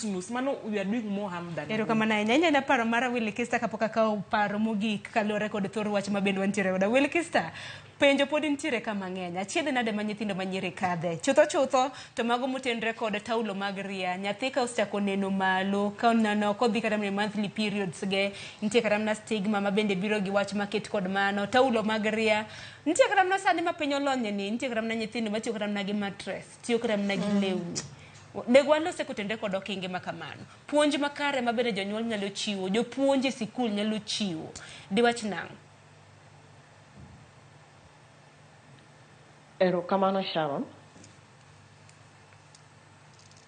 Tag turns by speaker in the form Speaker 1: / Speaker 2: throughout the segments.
Speaker 1: Nus mano we are doing more harm than good.
Speaker 2: Erokamano ahinya. Inyalo paro mara Wilkista kapok akawo paro mogik kaluwore kod thor wach ma bende wantiere godo. Wilkista, penjo pod nitiere ka mang'eny. Achiedh nade ma nyithindo ma nyiri kadhe? Chutho chutho to mago motenre kod taulo mag ria. Nyathi ka osechako neno malo, ka oneno kodhi kata mana e monthly periods ge, nitie kata mana stigma ma bende biro gi wach maket kod mano. Taulo mag ria. Nitie kata mana sani ma piny olonye ni, nitie kata mana nyithindo matiyo kata mana gi mattress, tiyo kata mana gi lewni. Deg walose kotenre kod okinge ma kamano. Puonj makare ma bende jonyuol nyalo chiwo, jopuonj e sikul nyalo chiwo. Diwach nang'o?
Speaker 3: Erokamano Sharon.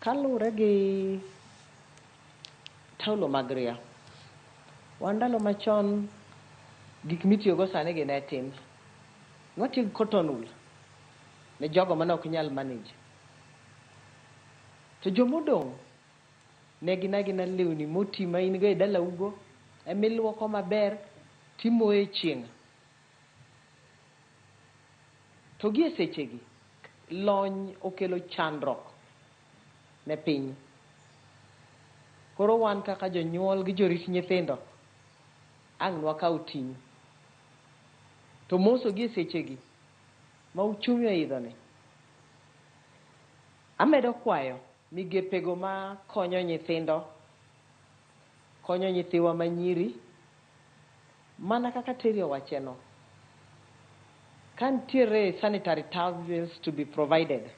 Speaker 3: Kaluwore gi taulo mag ria, wan ndalo machon gik mitiyogo sani gi ne tin. Nwatiyo gi cotton wool ne jogo mane ok nyal manage. To jomodong' ne gin agina lewni moti ma in go e dalaugo emiluoko maber timoyo e chieng'. To gi e sechegi, lony okelo chandruok ne piny. Koro wan kaka jonyuol gi jorit nyithindo, ang' nwakaw ting'. To moso gi e sechegi ma uchumi oidho ni, amedo kwayo migepego ma konyo nyithindo, konyo nyithiwa manyiri, mana kaka Terry owacheno, ka nitiere sanitary towels to be provided,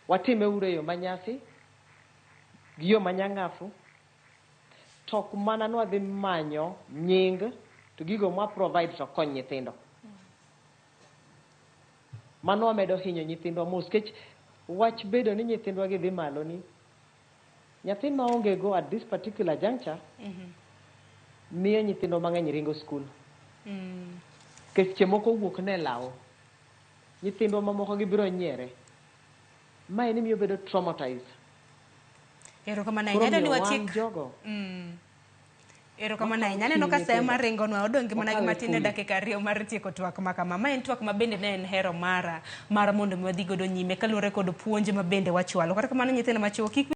Speaker 3: watime uru e yo manyasi, gi yo manyang'afu, to ok mana nwadhi manyo nying to gigo mwa provide to kony nyithindo. Mano wamedo hinyo nyithindwa mos nikech wach bedo ni nyithindwa gi dhi malo ni nyathi maonge go at this particular juncture miyo nyithindwa mang'eny ringo skul. Nikech seche moko owuok ne law, nyithindwa mamoko gibiro nyiere. Mae ni miyo bedo traumatized.
Speaker 2: Erokamano
Speaker 3: Koro
Speaker 2: ahinya. Adwa ni
Speaker 3: omiyo wan
Speaker 2: watiek
Speaker 3: jogo
Speaker 2: Erokamano ahinya.
Speaker 3: wakawo
Speaker 2: Aneno
Speaker 3: ting'
Speaker 2: ka sa ema
Speaker 3: nyithindo,
Speaker 2: ringonwa. Odong' gi mana gi
Speaker 3: wakawe
Speaker 2: matin e
Speaker 3: fully.
Speaker 2: dakika ariyo mar tieko twak ma kama. Ma en twak ma bende ne en hero mara mar mondo mi wadhi godo nyime kaluwore kod puonj ma bende wachwalo. Kata kamano nyithindo machuo kik